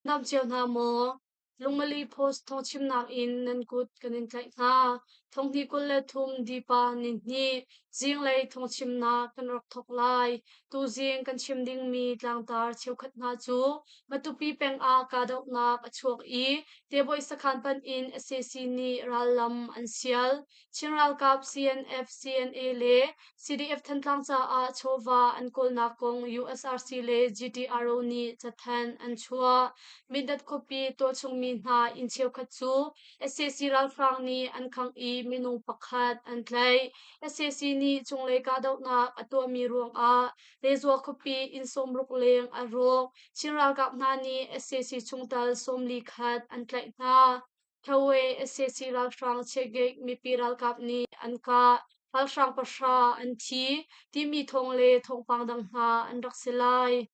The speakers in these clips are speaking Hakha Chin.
Dam cio hna maw? Lungmali Post thawngchimnak in nan kut kan in tlaih hna. Thonghnih 23 Dipa nihnih zinglei thawngchimnak kan rak thawk lai. Tuzing kan chim dingmi tlangtar cheukhat hna cu Matupi peng ah kahdohnak a chuak i Tebawi sakhan panh in sac nih rallam an sial. Chin ralkap CNF, CNA le CDF Thantlang caah chawva an kawlnak kong USRC le GTRO nih cathanh an chuah. Mindat khuapi tualchungmi hna inn cheukhat cu sac ralhrang nih an khangh i minung pakhat an tlaih. Sac nih cunglei kahdohnak a tuahmi ruangah Lezua khuapi inn 60 leng a rawk. Chin ralkap hna nih sac chungtel 41 an tlaih hna. Thawe sac ralhrang Chiagik mipi ralkap nih an kah. Ralhrang pahra an thi timi thawng le thawngpang dang hna an rak si lai.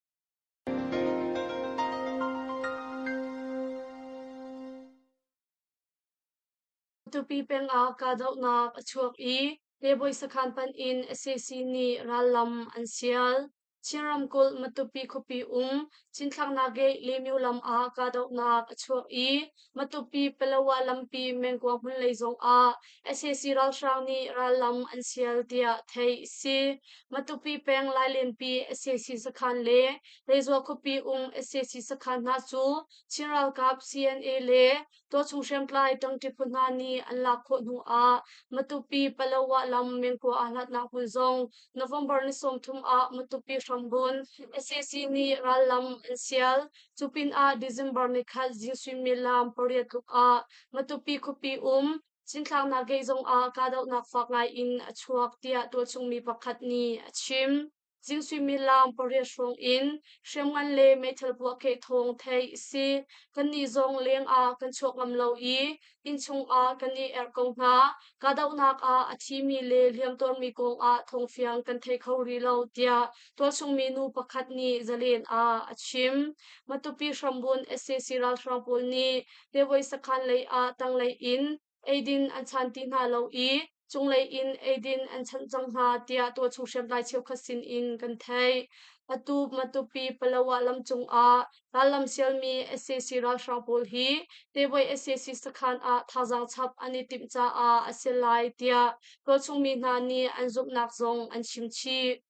Matupi peng ah kahdohnak a chuak i Tebawi sakhan panh in sac nih rallam an sial. Chin ramkulh Matupi khuapi um cinthlaknak gate Lemyu lam ah kahdohnak a chuak i Matupi Palawa lampi Mengkuang hmun lei zong ah sac ralhrang nih rallam an sial tiah theih a si. Matupi peng Lailenpi sac sakhan le Rezua khuapi um sac sakhan hna cu Chin ralkap CNA le Tualchung hriamtlai ṭangṭi phu hna nih an lak khawh hnu ah Matupi Palawa lam Mengkua aa hlatnak hmun zong November ni 30 ah Matupi hrambun sac nih rallam an sial. Cu pinah December ni khat zing suimilam pariat tluk ah Matupi khuapi um cinthlaknak gate zong ah kahdohnak fak ngai in a chuak tiah tualchungmi pakhat nih a chim. Zing suimilam pariat hrawng in hriamngan le meithal puahkeh thawng theih a si. Kannih zong leng ah kan chuak ngam lo i innchung ah kan i erh ko hna. Kahdohnak ah a thimi le hliamtuarmi kong ah thawngfiang kan thei kho rih lo tiah tualchungmi nu pakhat nih Zalen ah a chim. Matupi hrambunh sac ralhrang pawl nih Tevawi sakhan lei ah tanglei in eidin an chan ti hna lo i cunglei in eidin an chanh cang hna tiah tualchung hriamtlai cheukhat sin in kan theih. Atu Matupi Palawa lam cungah rallam sialmi sac ralhrang pawl hi Tevawi sac sakhan ah thazaang chap an i timh caah a si lai tiah tualchungmi hna nih an zumhnak zong an chim chih.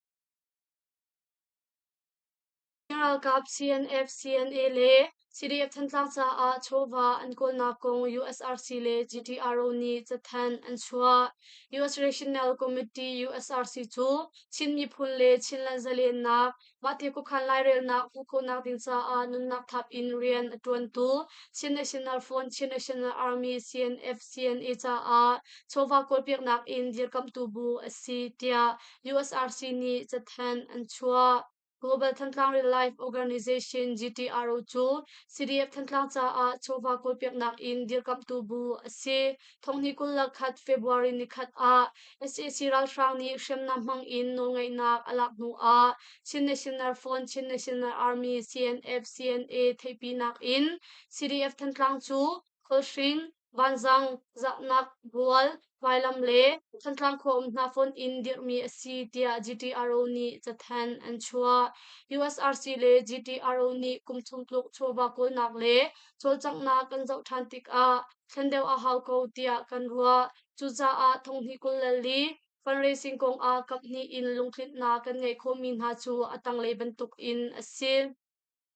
Ralkap CNF, CNA le CDF Thantlang caah chawva an kawlnak kong USRC le GTRO nih cathanh an chuah. US Regional Committee USRC cu Chin miphun le Chinland zalennak, mahte khuakhan lairelnak hmuh khawhnak ding caah nunnak thap in rian a ṭuantu Chin National Front, Chin National Army, CNF, CNA caah chawva kawlpiaknak in dirkamhtu bu a si tiah USRC nih cathanh an chuah. Global Thantlang Relief Organization GTRO cu CDF Thantlang caah chawva kawlpiaknak in dirkamhtu bu a si. Thonghnih 21 February nikhat ah sac ralhrang nih hriamnam hmang in nawlngeihnak a lak hnu ah Chin National Front, Chin National Army, CNF, CNA theihpinak in CDF Thantlang cu Khualhring, Vanzang, Zahnak, Bual, Vailam le Thantlang khua um hna fonh in dirhmi a si tiah GTRO nih cathanh an chuah. USRC le GTRO nih kum thum tluk chawva kawlnak le cawlcanghnak kan zoh ṭhan tikah thlen deuh a hau ko tiah kan ruah. Cucaah thonghnih 24 fundraising kong ah kaphnih in lungtlinhnak kan ngeih khawhmi hna cu a tanglei bantuk in a si.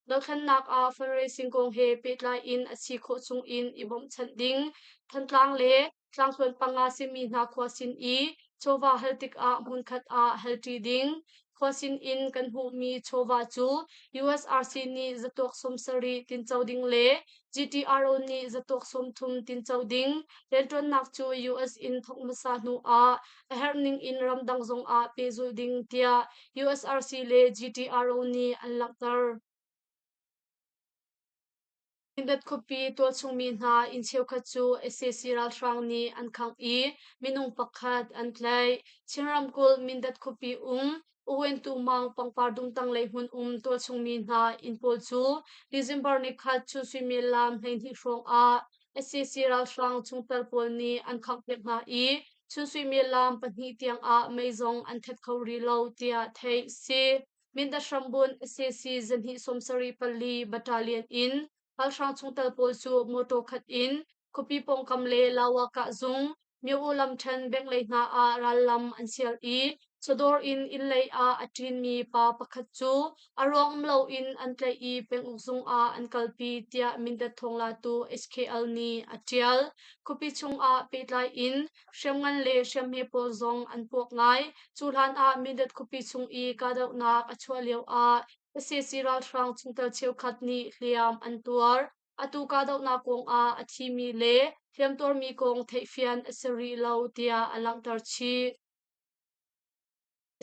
Dothlennak ah fundraising kong he pehtlai in a si khawh chung in i bawmhchanh ding. Thantlang le tlangthluan panga simi hna khua sin i chawva hal tikah hmunkhat ah halṭi ding. Khua sin in kan hmuhmi chawva cu USRC nih zatuak 70 tinco ding le GTRO nih zatuak 30 tinco ding. Rianṭuannak cu US in thawk hmasa hnu ah a herh ning in ramdang zong ah pehzulh ding tiah USRC le GTRO nih an langhter. Mindat khuapi tualchungmi hna inn cheukhat cu sac ralhrang nih an khangh i minung pakhat an tlaih. Chin ramkulh Mindat khuapi um Uwentu Mang pangpar dum tanglei hmun um tualchungmi hna inn pawl cu December nikhat chun suimilam 12 hrawng ah sac ralhrang chungtel pawl nih an khanghpiak hna i chun suimilam 2 tiang ah mei zong an thet kho rih lo tiah theih a si. Mindat hrambunh sac zahnih 74 Battalion in. Ralhrang chungtel pawl cu mawtaw khat in khuapi pawngkam le Lawakah zung, Myo-U lamṭhen bank lei hna ah rallam an sial i chawdawr in inn lei ah a ṭinmi pa pakhat cu a ruang um loin an tlaih i penguk zung ah an kalpi tiah Mindat thawnglatu HKL nih a ṭial. Khuapi chungah pehtlai in hriamngan le hriamhme pawl zong an puak ngai. Cu hlan ah Mindat khuapi chung i kahdohnak a chuah lioah sac ralhrang chungtel cheukhat nih hliam an tuar. Atu kahdohnak kongah a thimi le hliamtuarmi kong theihfian a si rih lo tiah a langhter chih.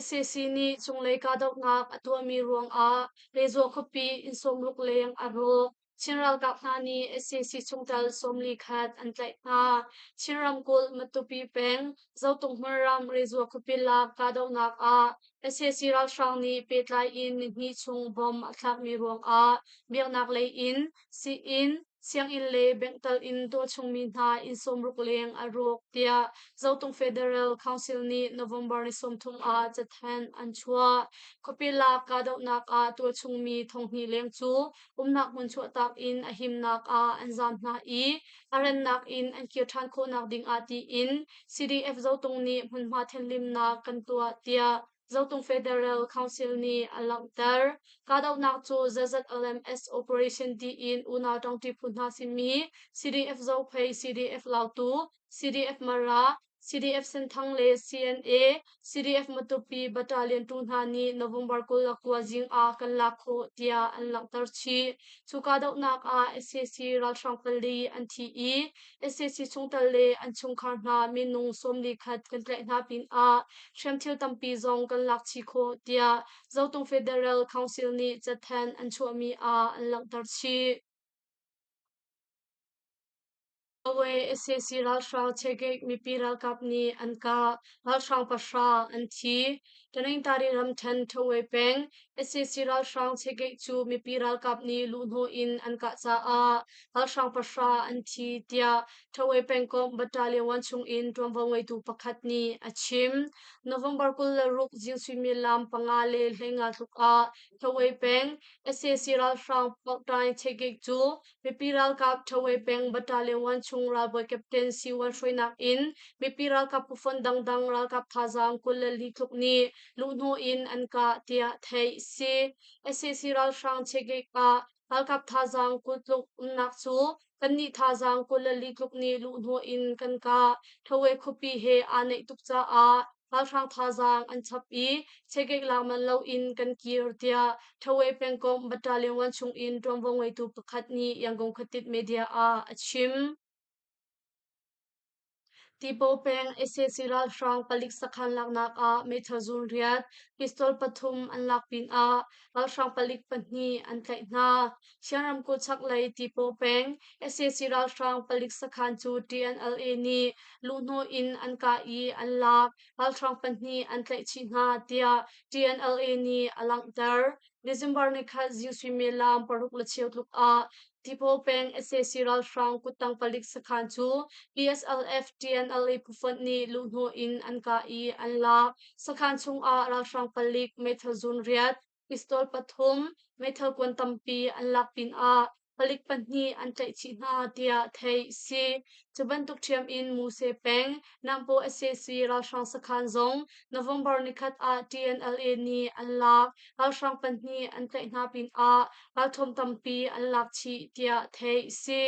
Sac nih cunglei kahdohnak a tuahmi ruangah Rezua khuapi inn 60 leng a rawk. Chin ralkap hna nih sac chungtel 41 an tlaih hna. Chin ramkulh Matupi peng Zotung hmunram Rezua khuapi lak kahdohnak ah sac ralhrang nih pehtlai in nihnih chung bomb a thlakmi ruangah biaknak lei in sii-inn, sianginn le bank tal in tualchungmi hna inn 60 leng a rawk tiah Zotung Federal Council nih November ni 30 ah cathanh an chuah. Khuapi lak kahdohnak ah tualchungmi 2000 leng cu umnak hmun chuahtak in a himnak ah an zaam hna i a rannak in an kir ṭhan khawhnak ding ah tiin CDF Zotung nih hmunhma thianhlimnak kan tuah tiah Zotung Federal Council nih a langhter. Kahdohnak cu ZZLMS Operation tiin unau ṭangṭi phu hna simi CDF Zophei, CDF Lautu, CDF Mara, CDF Senthang le CNA, CDF Matupi Battalion tu hna nih November 29 zing ah kan lak khawh tiah an langhter chih. Cu kahdohnak ah sac ralhrang pali an thi i sac chungtel le an chungkhar hna minung 41 kan tlaih hna pinah hriamthil tampi zong kan lak chih khawh tiah Zotung Federal Council nih cathanh an chuahmi ah an langhter chih. Awe sac ralhrang Chegek mipi ralkap nih an kah. Ralhrang pahra an thi. Taningtari ramṭhen Ṭhawe peng sac ralhrang Chegek cu mipi ralkap nih luhhnawh in an kah caah ralhrang pahra an thi tiah Ṭhawe pengkomh Battalion 1 chungin ṭuanvo ngeitu pakhat nih a chim. November 26 zing suimilam 5:15 tluk ah Ṭhawe peng sac ralhrang Pakṭaing Chegek cu Mipi ralkap Ṭhawe peng Battalion 1 chung ralbawi Captain C1 hruainak in mipi ralkap phufonh dangdang ralkap thazaang 24 tluk nih luhhnawh in an kah tiah theih a si. Sac ralhrang Chegek ah ralkap thazaang 20 tluk umnak cu kannih thazaang 24 tluk nih luhhnawh in kan kah. Ṭhawe khuapi he aa naih tuk caah ralhrang thazaang an chap i chekek lak manh loin kan kir tiah Ṭhawe pengkomh Battalion 1 chungin ṭuanvo ngeitu pakhat nih Yangon khuatit media ah a chim. Tipaw peng sac ralhrang palik sakhan laknak ah meithal zun riat, pistol pathum an lak pinah ralhrang palik pahnih an tlaih hna. Chin ramkulh chaklei Tipaw peng sac ralhrang palik sakhan cu TNLA nih luhhnawh in an kah i an lak. Ralhrang pahnih an tlaih chih hna tiah TNLA nih a langhter. December nikhat zing suimilam 6:15 tluk ah Tipaw peng sac ralhrang kuttang palik sakhan cu PSLF TNLA phufonh nih luhhnawh in an kah i an lak. Sakhan chungah ralhrang palik meithal zun riat, pistol pathum, meithal kuan tampi an lak pinah palik pahnih an tlaih chih hna tiah theih a si. Cu bantuk ṭhiam in Muse peng Nampo sac ralhrang sakhan zong November nikhat ah TNLA nih an lak. Ralhrang pahnih an tlaih hna pinah ralthuam tampi an lak chih tiah theih a si.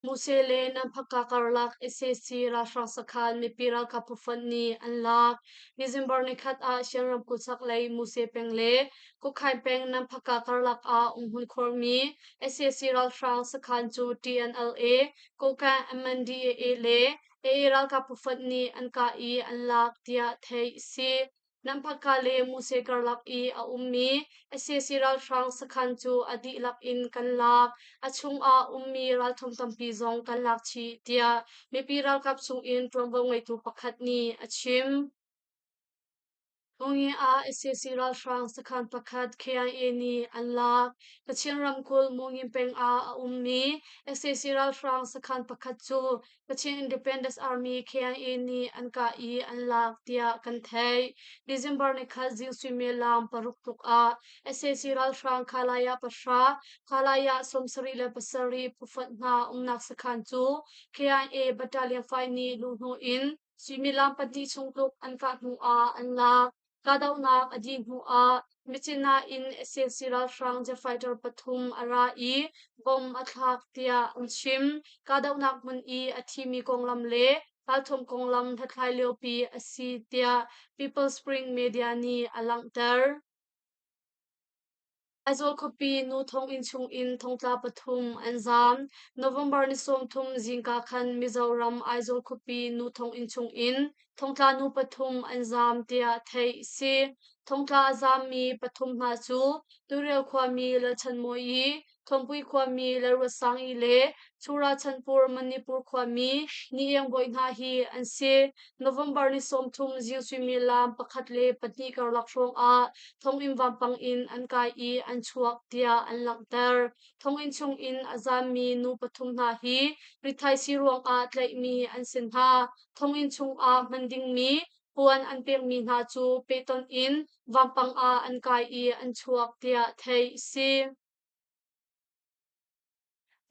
Muse le Namphaka karlak sac ralhrang sakhan mipi ralkap phufonh nih an lak. December nikhat ah Shan ramkulh chaklei Muse peng le Kukhain peng Namphaka karlak ah umhmun khuarmi sac ralhrang sakhan cu TNLA, Kokang MNDAA le AA ralkap phufonh nih an kah i an lak tiah theih a si. Namphaka le Muse karlak i a ummi sac ralhrang sakhan cu a dihlak in kan lak. A chungah ummi ralthum tampi zong kan lak chih tiah mipi ralkap chungin ṭuanvo ngeitu pakhat nih a chim. Mungi ah sac ralhrang sakhan pakhat KIA nih an lak. Kachin ramkulh Mungin peng ah a ummi sac ralhrang sakhan pakhat cu Kachin Independence Army KIA nih an kah i an lak tiah kan theih. December nikhat zing suimilam 6 tluk ah sac ralhrang Khalaya 9, Khalaya 77 phufonh hna umnak sakhan cu KIA Battalion 5 nih luhhnawh in Suimilam 2 chung tluk an kah hnu ah an lak. Kahdohnak a dih hnu ah Myitkyina in sac ralhrang jet fighter pathum a ra i bomb a thlak tiah an chim. Kahdohnak hmun i a thimi konglam le ralthum konglam hlathlai liopi a si tiah People Spring Media nih a langhter. Aizawl khuapi nu thonginn chungin thongtla pathum an zaam. November ni 30 zingka khan Mizoram Aizawl khuapi nu thonginn chungin thongtla nu pathum an zaam tiah theih a si. Thongtla a zaammi pathum hna cu Tuirial khuami Lalchanmawii, Thawngpui khuami Lalruatsangi le Churachandpur Manipur khuami Ni Iang Bawi hna hi an si. November ni 30 zing suimilam 1 le 2 karlak hrawng ah thonginn vampang in an kai i an chuak tiah an langhter. Thonginn chung in a zaammi nu pathum hna hi rithaisii ruangah tlaihmi an si hna. Thonginn chung ah hman dingmi puan an pekmi hna cu pehtonh in vampang ah an kai i an chuak tiah theih a si.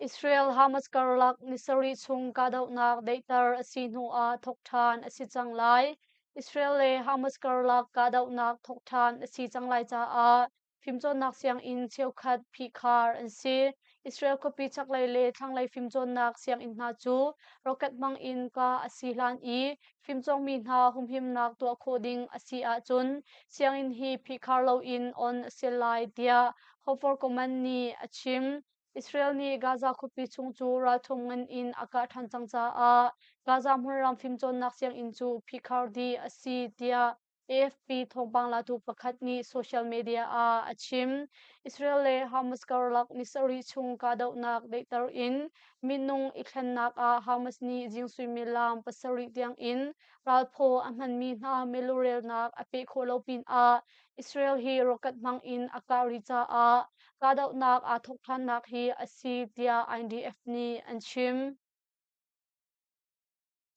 Israel-Hamas karlak ni sarih chung kahdohnak daihter a si hnuah thawk ṭhan a si cang lai. Israel le Hamas karlak kahdohnak thawk ṭhan a si cang lai caah fimcawnnak sianginn cheukhat phihkhar an si. Israel khuapi chaklei le thlanglei fimcawnnak sianginn hna cu rocket hmang in kah a si hlan i fimcawngmi hna humhimnak tuah khawh ding a si ahcun sianginn hi phihkhar loin on a si lai tiah Hope for Command nih a chim. Israel nih Gaza khuapi chung cu ralthum ngan in a kah ṭhan cang caah Gaza hmunram fimcawnnak sianginn cu phihkhar dih a si tiah AFP thawngpang latu pakhat nih social media ah a chim. Israel le Hamas karlak ni sarih chung kahdohnak daihter in minung i thlennak ah Hamas nih zing suimilam 7 tiang in ralphaw a hmanmi hna milurelnak a peh khawh lo pinah Israel hi rocket hmang in a kah rih caah kahdohnak aa thawk ṭhannak hi a si tiah IDF nih an chim.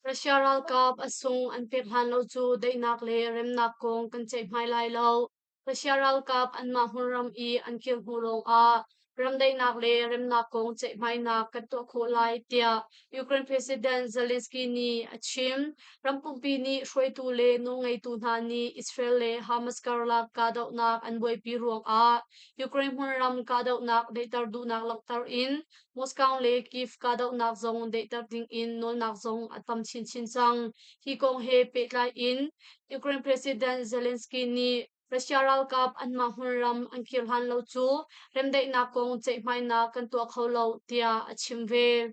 Russia ralkap a sung an pek hlan lo cu daihnak le remnak kong kan ceihmai lai lo. Russia ralkap anmah hmunram i an kir hnu lawngah ramdaihnak le remnak kong ceihmainak kan tuah khawh lai tiah Ukraine President Zelensky nih a chim. Ram pumpi nih hruaitu le nawlngeitu hna nih Israel le Hamas karlak kahdohnak an buaipi ruangah Ukraine hmunram kahdohnak daihter duhnak langhter in Moscow le Kyiv kahdohnak zong daihter dingin nawlnak zong a tam chinchin cang. Hi kong he pehtlai in Ukraine President Zelensky nih Russia ralkap anmah hmunram an kir hlan lo cu remdaihnak kong ceihmainak kan tuah kho lo tiah a chim ve.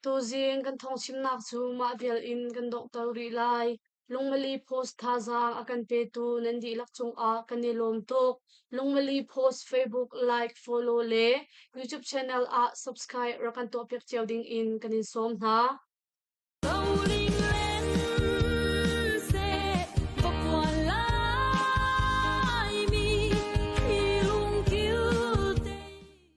Tuzing kan thawngchimnak cu mah vial in kan donghter rih lai. Lungmali Post thazaang a kan petu nan dihlak cungah kan i lawm tuk. Lungmali Post Facebook like, follow le YouTube channel ah subscribe rak kan tuahpiak cio ding in kan in sawm hna.